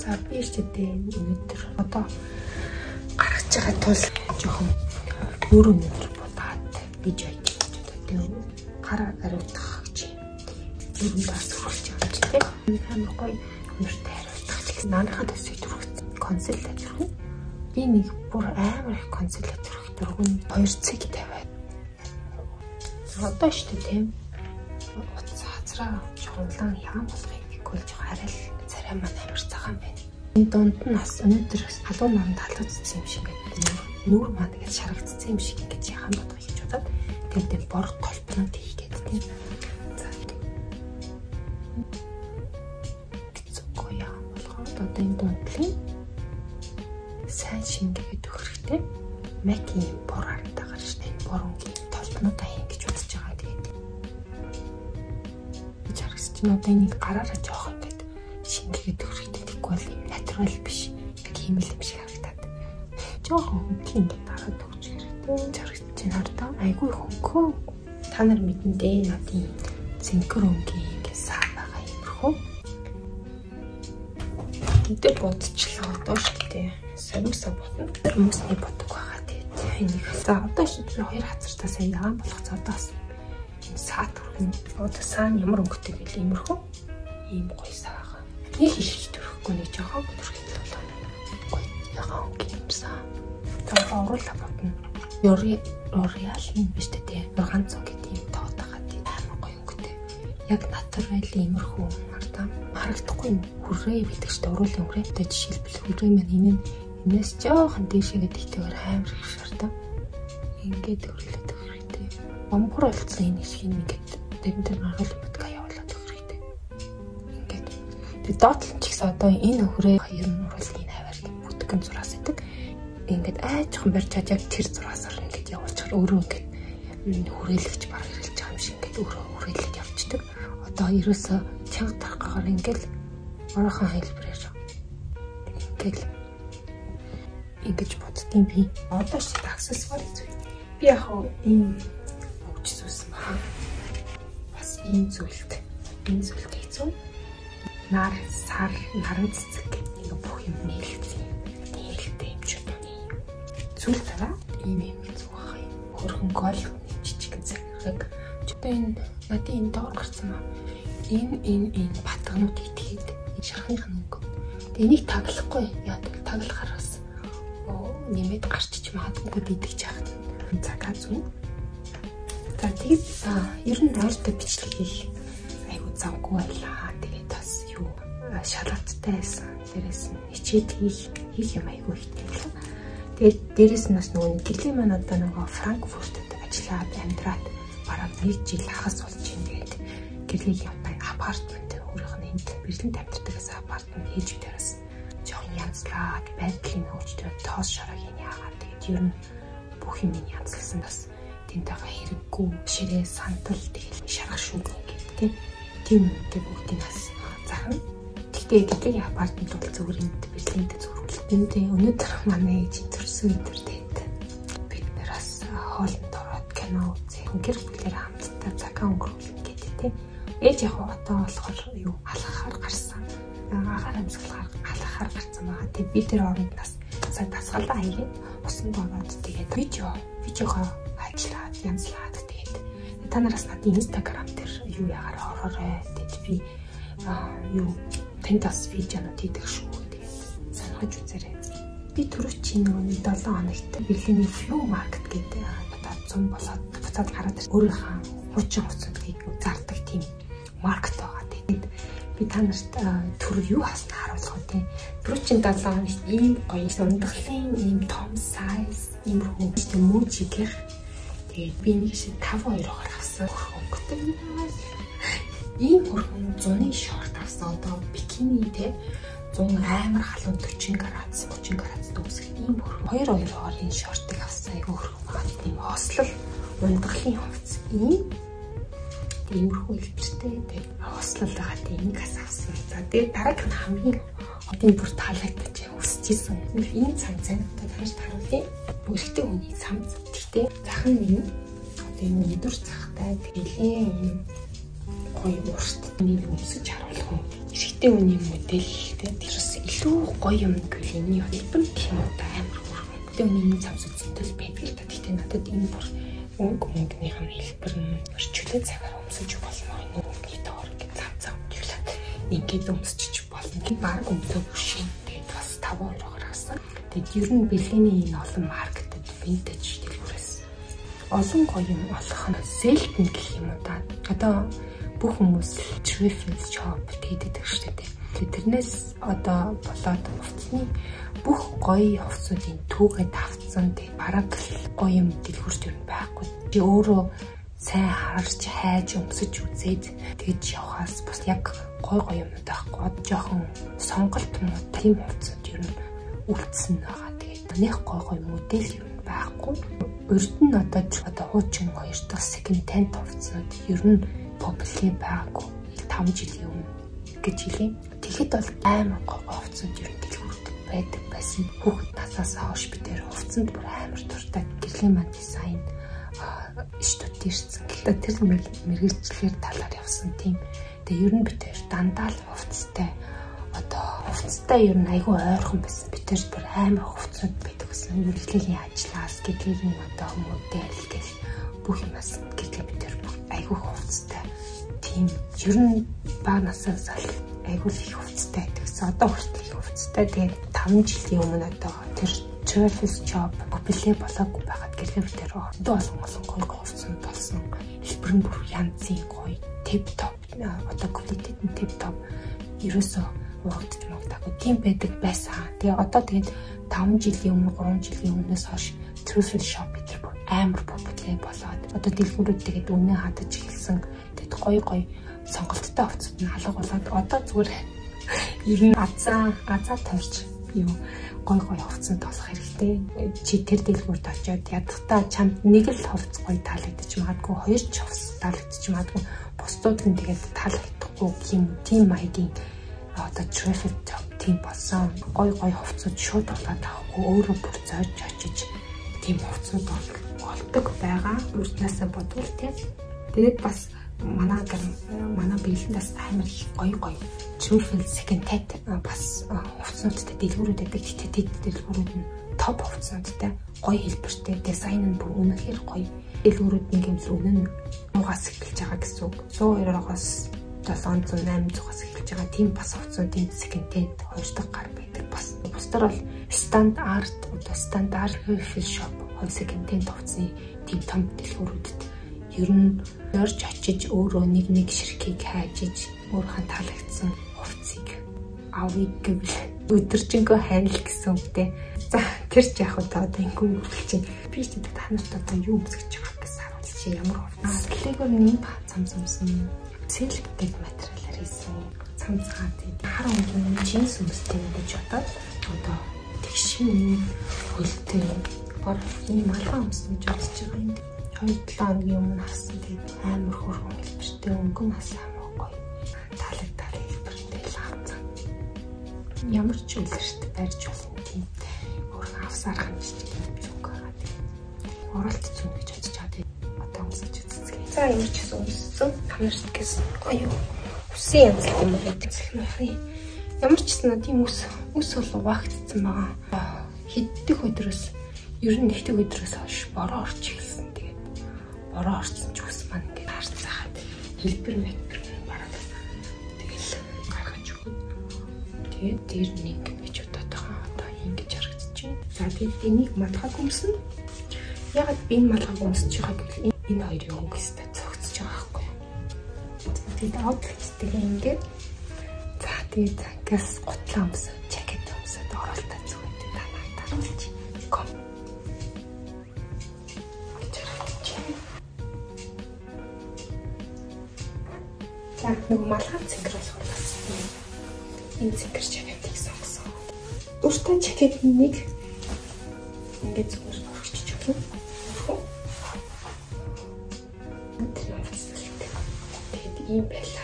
За би штэ өнөөдөр одоо гаргаж байгаа тул жоохон нүүр өндөр будаад видео хийж байгаа. Тэгээ гар ариутгах гэж нүүрэн таас хөргөж байгаа ч тийм. Амар гоё өнөртэй ариутгах ч гэсэн наныхаа төсөй түрхсэн concealer түрхэн. Би нэг бүр амар их concealer түрхэх дөрвөн 2 цэг тавиад. Одоо штэ тийм. Утас хазраа жоохон улаан ягаан болгохыг гэвэл жоохон арай л царай маань амар цагаан байна. Энэ дунд нь бас өнөөдөр халуун наранд халууцсан юм шиг ингээд нүүр маань ингээд шарагдсан юм шиг ингээд ягаан бодох гэж бодоод тэр бор толбонод хийгээд тийм. За хэцүү ягаан болгоод одоо энэ дундлын сайн шингээгээд өгөх хэрэгтэй. MAC-ийн бор харагдаа гарч тийм бор өнгийн толбонуудаа хийн гэж бодож байгаа. Тэгээд гэж харагдаж чинь одоо энийг гараараа жоох ингээд шингээгээд өгөх хэрэгтэй. Тэгвэл юм натурал биш. Яг хиймэл юм шиг харагдаад. Жохон хөнгөн ингээд дараад өгч хэрэгтэй. Харагдаж чинь хардаа айгүй хөнгөн. Та нар мэднэ дээ надын цэнхэр өнгийн ингээд саа байгаа юмрхүү. Энд бодчихлоо одоо шүү дээ. Сормосоо бодно. Хүмүүсний бодог байгаа. Тэгээд энийг за одоо шүү дээ хоёр хазартаа сайн ягаан болох цодоос юм саа түрхнэ. Одоо саа нь ямар өнгөтэй гэлээ иймэрхүү. Ийм гоё саа байгаа. Нэг их түрхэхгүй нэг жоохон түрхэх л болоо. Гоё ягаан өнгө юм саа. За оруулаа бодно. L'Oreal юм биш үү те. 600 гэдэг юм тоод байгаа. Тийм амар гоё өнгөтэй. Яг натурал иймэрхүү хардаа харагдахгүй юм. Хүрээ гэдэг чинь уруулын хүрээ. Одоо жишээлбэл хүрээ маань энэ нь энэс жоохон дээшээгээ тэгтэйгээр амар их шаардаа. Ингээд өрлөд өгөх хэрэгтэй. Бомбор болсон энэ хэсгийг ингээд дэрэн дээр харуулсан бодка явуулаад өгөх хэрэгтэй. Ингээд. Тэгээ доотлон ч ихсэн одоо энэ хүрээ хоёр нь уруулын аваар бүтгэн зураас идэг. Ингээд айжхан барьж чад яг тэр зураасаар ингээд явуулчихаар өөрөө ингээд хүрээлэгч баг хэрэлж байгаа юм шиг ингээд өөрөө хүрээлээд явчихдаг. Одоо ерөөсөө чанга тарах гаар ингээд оройхон хэлбэрээр ингээд ингэж боддtiin би. Одоо ч аксессуар зүй. Би яг ийм өгч суусан баа. Бас ийм зүйлт. Энэ зүйлт хэцүү. Нар, сар, наран цэцэг ингээ бүх юм нээлттэй. Нээлттэй юм ч одоо юм. Зүйл дараа ийм юм хэцүү байх юм. Хөрхөн гол жижигэн цагийг. Одоо энэ надын энэ доор гарсан ба. Энэ батганууд итгэхэд шархных нь өнгө. Тэгээ энийг таглахгүй. Яг таглахаар бас нэмээд гарчиж магадгүй идэж яхад цагаа зүүн. За тэгээд ер нь ойртой бичлэг хийх айгу завгүй байлаа. Тэгээд бас юу шалгалттай байсан. Дээрээс нь хичээл хийх юм айгу ихтэй байлаа. Тэгээд дээрээс нь бас нөгөө гэрлийн маань одоо нөгөө Франкфуртад ажиллаад амьдраад бараг 1 жил хагас болж байна. Тэгээд гэрлийн апартмент өөрийнх нь энд Берлинд амьдардаг гэсэн апартмент хийж битэрээс жоохон янзлаад байдлын хөгжлөөр тоос шорогийн яагаад тэгээд ер нь бүх юм янзлсан бас тэнтэйгээ хэрэггүй ширээ сантал тэгэл шарах шүүг гэдэг тийм юмтэй бүгдийг бас зарна. Гэхдээ гэрлийн апартмент бол зүгээр энд Берлинд зүгээр. Тэгээ өнөөдөр манай ээж төрсөн өдөр тэгээд бид нар бас хоолнд ороод кино үзэх гэр бүлээр хамтдаа цагаан өнгөрүүлнэ гэдэг тийм. Ээж яг одоо болохоор юу алхахаар гарсан. Агаар амьсгалахаар алхахаар гарсан байгаа. Тэгээд би тэр оронд бас сая дасгалаа хийгээд усанд ороод тэгээд видеогоо ажиллаад янзлаад тэгээд та нараас надын Instagram дээр юу ягаар ороорой. Тэгээд би юу танд бас видеонууд хийдэг шүү. Тэгээд сонирхож үзээрэй. Би түрүүчийн нөгөө 7 хоногт Берлиний Flohmarkt гэдэг одоо 100 болоод буцаад гараад өөрийнхөө хуучин хувцсуудыг зардаг тийм маркет байгаа. Тэгээд би та нарт төр юу хасна харуулах вэ те. Түрүүчийн 7 хоногт ийм гоё ундаглын ийм том size иймэрхүү тийм мөжигийнх. Тэгээд би нэг шиг 5 2-оор авсан. Хөнгөтэй. Ийм хөрхөн зуны шорт авсан. Одоо бикини те 100 амар халуун 40 градус 30 градус дүүсэх ийм хөрхөн 2 2-оор энэ шортыг авсан. Айгүй хөрхөн байгаа. Тийм хослол ундаглын хувцас ийм иймэрхүү хэлбэртэй тэгээд хослол байгаа. Тэгээд энийг бас авсан. За тэгээд дараагийнх нь хамгийн одын бүр таалагдаж өсөж исэн. Ийм цамц байна. Одоо танарт харуулъя. Эрэгтэй хүний цамц. Гэхдээ зах нь энэ одоо энэ өндөр захтай тэгээд ийм гоё урт нэг өмсөж харуулах юм. Эрэгтэй хүний модель те. Тэрс илүү гоё юм гэвэл энэний хэлбэр нь гэх юм уу амар хөөрхөн. Эрэгтэй хүний энэ цамц зөндөл байдаг л та. Гэхдээ надад энэ бүр өнгөнийх нь хэлбэр нь чөлөө цагаар өмсөж болно. Энэ өнгөний доор ингэ цам цам чөлөөт ингээд өмсөж болно. Бараг өмсөөгүй шин. Тэгээд бас 5 евроор авсан. Тэгээд ер нь Берлиний энэ олон маркетед vintage дэлгүүрээс олон гоё юм олох нь sale-т гэх юм уу та. Одоо бүх хүмүүс thrift shop гэдэг шүү дээ. Тэрнээс одоо болоод хувцсны бүх гоё хувцсуудын түүгээд авцсан. Тэгээд бараг гоё юм дэлгүүрт ер нь байхгүй. Чи өөрөө сайн харж хайж өмсөж үзээд тэгж явхаас бас яг гоё гоё юмнууд байхгүй. Жохон сонголт муу тийм хувцсууд ер нь үлдсэн байгаа. Тэгээд нэх гоё гоё модель ер нь байхгүй. Урд нь одоо хуучин хоёр дахь second hand хувцснууд ер нь popular байгаагүй 5 жилийн өмнө гэж хэлье. Тэгэхэд бол амар гоё гоё хувцснууд ер нь дэлгүүрт байдаг байсан. Хүүхэд насаас хойш би тэр хувцсанд бүр амар дуртай. Гэрлийн маань дизайн штут ирсэн. Гэхдээ тэр мэргэжлэр талаар явсан тийм. Тэгээ ер нь би тэр дандаа л хувцстай. Одоо хувцастай ер нь айгүй ойрхон байсан. Би тэр бүр амар хувцснууд байдаг гэсэн. Ерөнхийдөө ажлаас гэрлэгийн одоо модель гэл бүх юмас гэрлээ би тэр айгүй хувцастай. Тийм. Ер нь бага насаас л айгүй л их хувцастай байдаг гэсэн. Одоо хүртэл их хувцастай. Тэгээд 5 жилийн өмнө одоо тэр thrift shop popular болоогүй байхад гэрлээ би тэр өндөө олон олон гоё хувцснууд болсон. Хэлбэр нь бүр янзын гоё tip top одоо quality нь tip top ерөөсөө урагдж магадгүй тийм байдаг байсан. Тэгээ одоо тэгээд 5 жилийн өмнө 3 жилийн өмнөөс хойш thrift shop гэдэг бүр амар popular болоод одоо дэлгүүрүүд тэгээд үнэ хадаж эхэлсэн. Тэгээд гоё гоё сонголттой хувцсууд нь алга болоод одоо зүгээр ер нь азаа тойрч юу гоё гоё хувцсанд олох хэрэгтэй. Чи тэр дэлгүүрт очиод ядахтаа чамд нэг л хувцс гоё таалагдчих магадгүй, хоёр ч хувцс таалагдчих магадгүй, бусдууд нь тэгээд таалагдахгүй юм тийм маягийн одоо thrift shop тийм болсон. Гоё гоё хувцсууд шууд болоод авахгүй өөрөө бүр зойж очиж тийм хувцсууд олдог байгаа. Урднаасаа бодвол тийм. Тэгээд бас манай Берлинд бас амар их гоё гоё thrift second hand бас хувцснуудтай дэлгүүрүүд байдаг. Гэхдээ тэд дэлгүүрүүд нь топ хувцснуудтай гоё хэлбэртэй, дизайн нь бүр үнэхээр гоё. Дэлгүүрүүд нь гэмэл үнэ нь 100-аас эхэлж байгаа гэсэн үг. 102-оос 700, 800-аас эхэлж байгаа тийм бас хувцснуудын second hand хоёр дахь гар байдаг. Бас бусдаар бол стандарт одоо стандарт thrift shop хоёр second hand хувцсны тийм том дэлгүүрүүдэд ер нь зорж очиж өөрөө нэг нэг ширхгийг хайжиж өөрийнхөө таалагдсан хувцсыг авъя гэвэл өдөржингөө хайнал гэсэн үгтэй. За тэр ч яг одоо ингэн үргэлж чинь би ч та нарт одоо юу өмсгөж байгаа гэсэн харуулчих ямар хувцас. Легоор нэг цамц өмсөн. Silk гэдэг материалаар хийсэн цамцгаа тийм хар өнгөний джинс өмстэй юм гэж бодоод одоо тэгшин хөлтэй бор ийм малгай өмсөн гэж бодож байгаа юм. 2-7 хоногийн өмнө авсан. Тэгээд амар хөөрхөн хэлбэртэй өнгөн бас амар гоё. Таалагдаад хэлбэртэй л авсан. Ямар ч үлгэрт барьж болно тийм. Хөөрхөн авсаархан жижиг юм зүг байгаа. Тэгээд оролт зүүн гэж бодож байгаа. Тэгээд одоо өмсөж үзцгээе. За ямар ч гэсэн өмссөн. Та нарт гэсэн гоё үсэн янзлах юм уу гэдэг. Ямар ч гэсэн тийм үс бол угаагдсан байгаа. Хэддэх өдрөөс ер нь нэгдэх өдрөөс хойш бороо орч эхэлсэн. Тэгээд бороо орсон ч үс маань ингээд харцаахад хэлбэр мэдбэр бараг тэгэл гаргаж өгöd. Тэгээд дээр нэг гэж бодоод байгаа. Одоо ингэж харагдаж байна. За тэгээд энийг малгайг өмснө. Ягаад би энэ малгайг өмсөж байгаа гэвэл энэ хоёрын өнгө өстэй цогцож байгаа байхгүй юу. Тэгээд outfit-тэйгээ ингээд за тэгээд гэс гутлаа өмсөд, жакет өмсөд оролтоо зүгээд та нарт харуулж ком гэж харагдаж байна. За нөгөө малгай цэнхэр болохоор бас энэ цэнхэр жакетыг сонгосон. Дуртай жакет нэг ингээд зүгээр өргөчж болно. Тэр хувцастай. Тэгээд ийм байлаа.